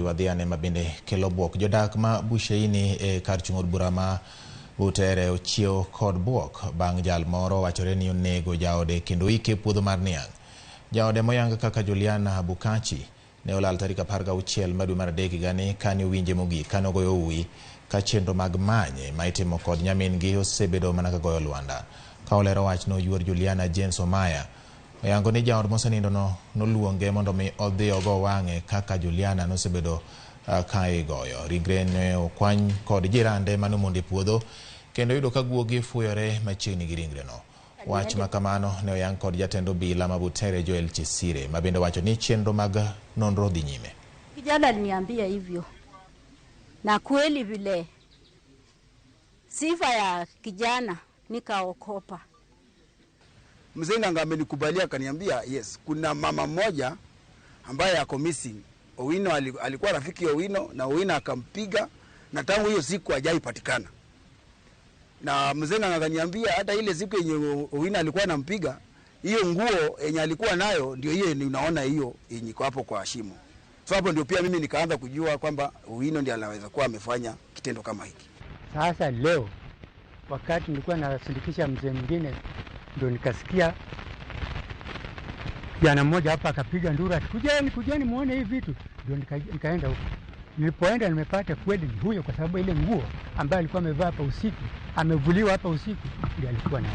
Wadhiane ma bende kelo buok. Jodak ma Busheini e kar chung' od bura ma Butere ochiew kod buok bang' jal moro wachore ni onego jaode kendo oike e puodho mar niang'. Jaode moyang kaka Juliana Bukachi ne olal tarik 16 mar dwe mar adek higani kane owinje mogik kane ogoyo uwi ka chenro mag manye ma itimo kod nyamin-gi osebedo mana ka goyo lwanda. Ka olero wachno yuor Juliana James Omaya oyango ni jaod mosenindono noluonge mondo mi odhi ogo wang'e kaka Juliana nosebedo ka igoyo. Ringre ne okwany kod jirande mane omondo e puodho kendo yudo ka guogi fuyore machiegni gi ringreno. Wach ma kamano ne oyang kod jatend obila ma Butere Joel Chesire ma bende owacho ni chenro mag nonro dhi nyime. Kijana aliniambia hivyo, na kweli vile sifa ya kijana nikaokopa. Mzee Ng'ang'a amenikubalia akaniambia, yes, kuna mama mmoja ambaye ako missing. Owino alikuwa rafiki Owino na Owino akampiga na tangu hiyo siku hajaipatikana. Na Mzee Ng'ang'a akaniambia hata ile siku yenye Owino alikuwa anampiga, hiyo nguo yenye alikuwa nayo ndio hiyo yenye unaona hiyo yenye iko hapo kwa shimo. So hapo ndio pia mimi nikaanza kujua kwamba Owino ndiye anaweza kuwa amefanya kitendo kama hiki. Sasa leo wakati nilikuwa nasindikisha mzee mwingine ndio nikasikia kijana mmoja hapa akapiga nduru ati kujeni, kujeni muone hii vitu. Ndio nikaenda huko. Nilipoenda nimepata kweli ni huyo, kwa sababu ile nguo ambayo alikuwa amevaa hapa usiku, amevuliwa hapa usiku, ndio alikuwa nayo.